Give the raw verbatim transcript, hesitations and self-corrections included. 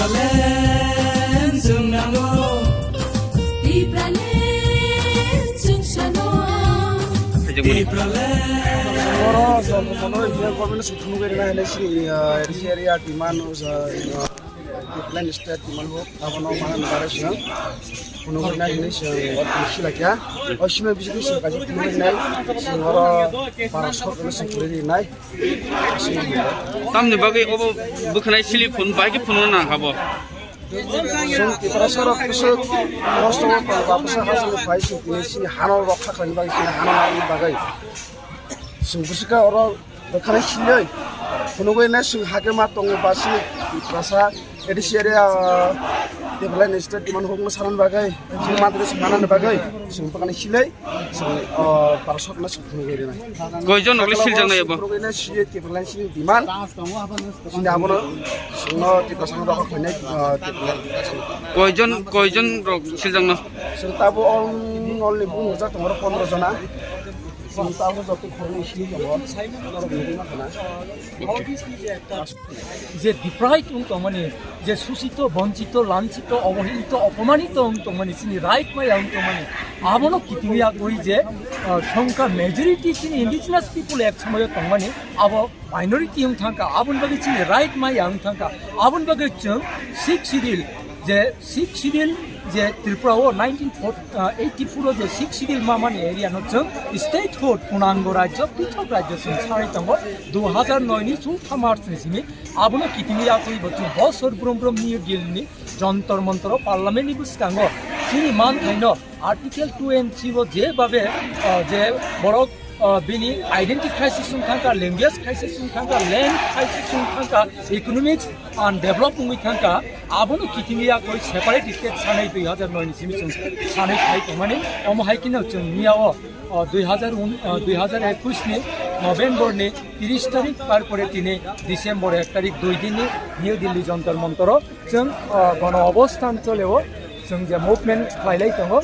Tipraland chwng nango. Tipraland chwng sano. Oro so mono Indian government se phunugwi rwna hinwi sini, ah, area demand, ah, Tipraland state demand hok abono mana nugari sino phunugwi rwna hinwi se silakya. O sima bising se kaji phunugwi nai sing oro para sorkar se phunugwi nai. Tamni bagwi obo bwkhanai sili phun bai khe phunukna nang kha bo. Chwng Tiprasa rok bwswk kosto o tong ba bwswk hachal bai chwng tini chini hano rokha khlaina bagwi chini hano narwkna bagwi. Chwng bwswk khe oro bwkhanai silwi phunugwi nai chwng hakhe ma tongo ba chini Tiprasa A D C area, ah, Tipraland state demand hokma sanani bagwi, chini mantri se manani bagwi, chwng bwkhanai silwi. Chwng, o, para sotna chwng phunugwi rwnai. Koijon rokle siljaknai abo? Phunugwi rwnai C A Tipraland sini demand. Sini abono chwngno Tiprasa no dokhor khlainai, o, Tipraland. Koijon, koijon rok siljakno? Chwng tabo all, all ni bumung jak tongo pondro jona. Chwng tabo joto khoroknwi sini tongo. Norok nugwi mankha na. যে ডিপ্ৰাইভড ong tongmani, যে শোষিত, বঞ্চিত, লাঞ্ছিত, অবহেলিত, অপমানিত ong tongmani, chini right maya ong tongmani, abono kitingwi yakwi je, ah, songkha majority chini indigenous people ek somoyo tongmani, abo minority ong thangkha, aboni bagwi chini right maya ong thangkha, aboni bagwi chwng Sixth Schedule je Sixth Schedule je Tripura o nineteen eighty-four o je Sixth Schedule mamani area no chwng statehood, punango rajyo, pithok rajyo chwng sanai tongo. Dui hazar noi ni chwng tha March ni simi abono kitingwi yakwi bo chwng bosor brum brum New Delhi ni Jantar Mantar o parliament ni bwskango chini manthaino Article two and three o je babe, ah, je borok, ah, bini identity crisis wng thangkha, language crisis wng thangkha, land crisis wng thangkha, economics and develop wngwi thangkha, abono kitingwi yakwi separate state sanai dui hazar noi ni simi chwng sanai khai tongmani, omo hai kheno chwng miyao, ah, dui hazar un, ah, dui hazar ekush ni November ni tiris tarik, tarpore tini December ek tarik, dui din ni New Delhi Jantar Mantar o chwng, ah, gono obosthan choleo, chwng je movement khlailai tongo.